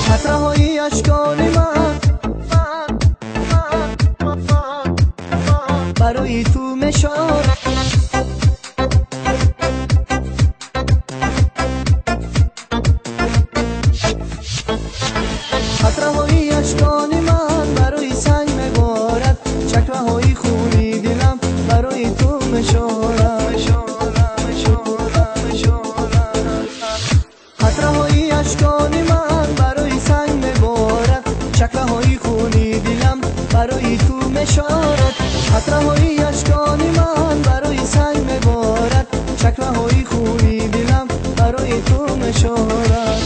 قطره‌های اشکان من برای تو مشارم. قطره‌های اشکان من برای سنگ میبارد، چکره‌های خونی دلم برای تو مشارم. قطره‌های اشکان من برای سنگ میبارد، چکره‌های خونی دلم برای تو مشارد. قطره‌های اشکان من برای سنگ میبارد، چکره‌های خونی دلم برای تو مشارد.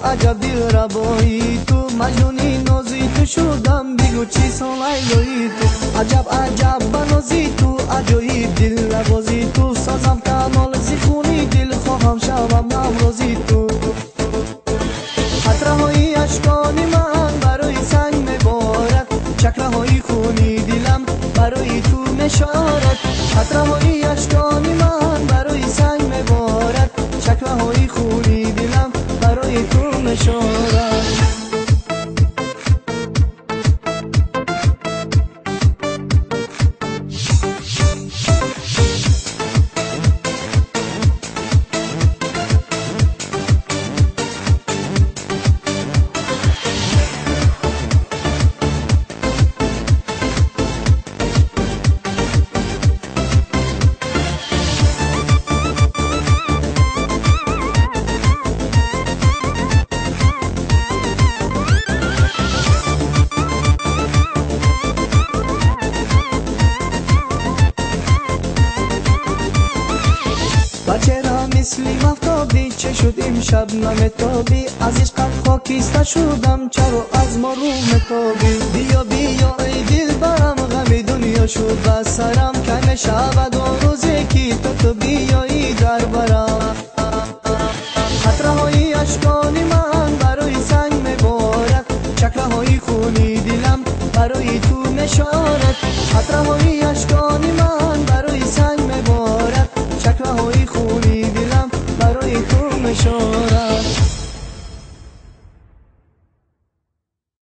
عجب دلربایی تو، مجنونی نازی تو شدم، بگو چی سان لیلایی تو. عجب عجب بنازی تو، عجایب دلربازی تو، سازم کمال زی خونی دل، خواهم شوم همرازی تو. قطره‌های اشکان من برای سنگ میبارد، چکره‌های خونی دلم برای تو مشارد. قطره‌های اشکان من برای سنگ میبارد، چکره‌های خونی دلم برای تو مشارد. چرا مثل مفتابی چه شد امشب نمیتابی؟ از عشقت خاکیسته شدم، چرا از ما رو میتابی؟ بیا بیا ای دلبرم، غم دنیا شد به سرم، که میشود آن روزی که تو بیایی در برم. قطره‌های اشکان من برای سنگ میبارد، چکره‌های خونی دلم برای تو مشارد. قطره‌های اشکان